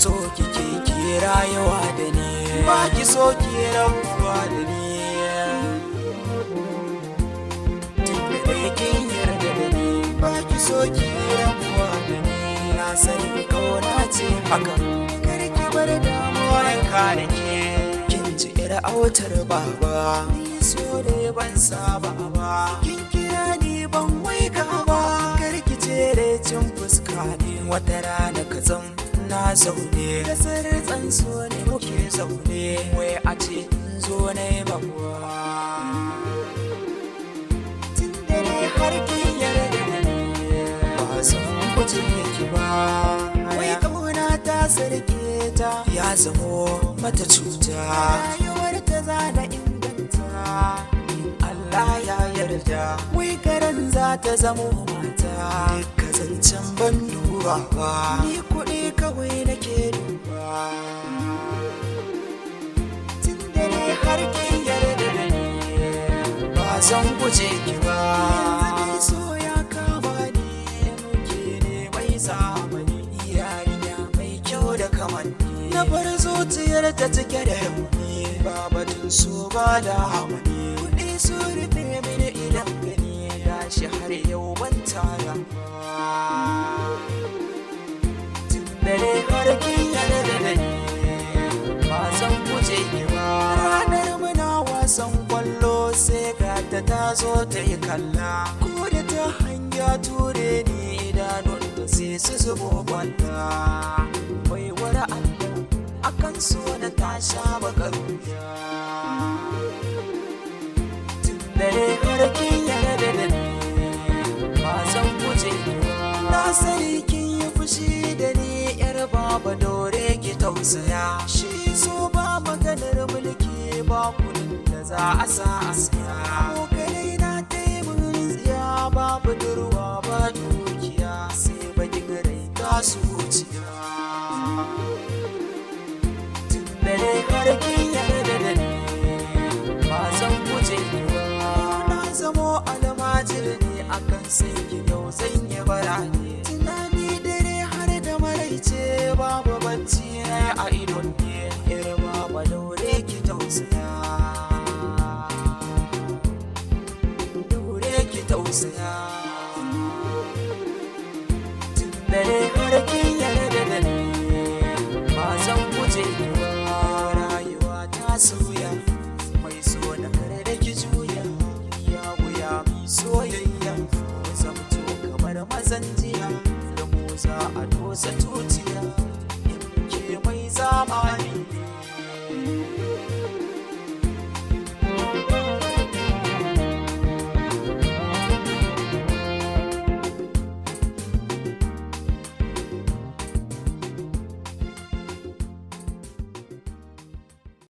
So kike ki rayuwa da ni, ba ki so ki rabuwa da ni. Tun da dai kin yarda da ni, ba ki so ki rabuwa da ni. Na sani kauna ce haka, kar ki bar damuwa ya kare ke. Kin ji 'yar autar baba, ni so ne ban saba ba. Kin kira ni ban waiga ba, kar ki cere cin fuska ne. Wata rana katsam na zaune, da sartsan so ne muke zaune, wai a ce in zo na yi bakuwa. Tun dare har kin yarda da ni, ba zan guje miki ba. Wai kauna ta sarke ta, ya zamo mata cuta. Rayuwar ta za na inganta, Allah ya yarda. Wai garan za ta zamo mata, duka zancen ban duba ba. Ni kuɗi kawai nake duba. Tun dare har kin yarda da ni, ba zan guje ki ba. Yanzu dai so ya kama ni, muke ne mai zamani. Yarinya mai kyau da kamanni, na bar zuciyar ta cike da rauni. Ba batun so ba da hamani, kuɗi su rufe mini idan gani, gashi har yau ban tara ba. Tun dare har kin yarda da ni, ba zan guje ki ba. Ranar muna wasan kwallo, sai gata ta zo ta yi kalla. Ko da ta hanya ture ni, idanun ta sai su zubo kwalla. Baiwar Allah, akan so na ta sha bakar wuya. Tun dare har kin yarda da ni, ba zan guje ki ba. Na sani kin yi fushi da ni, yar baba, dore ki tausaya. Shi so ba maganar mulki ba, kudin da za a sa a siya. Abokanai na taimun tsiya, ba budurwa ba dukiya, sai bakin rai ta zuciya. Tun dare har kin yarda da ni, ba zan guje ki ba. Na zamo almajiri ne akan sai ki, yau zan yi bara ne. Tunani dare har da maraice, babu bacci na a idon ne. Yar baba, daure ki tausaya, daure ki tausaya. Tun dare har kin yarda da ni, ba zan guje ki ba. Rayuwa ta sauya, mai so na kare da ki juya ya wuya, mai soyayya mu zamto kamar mazan jiya, da mu za a dosa tuta.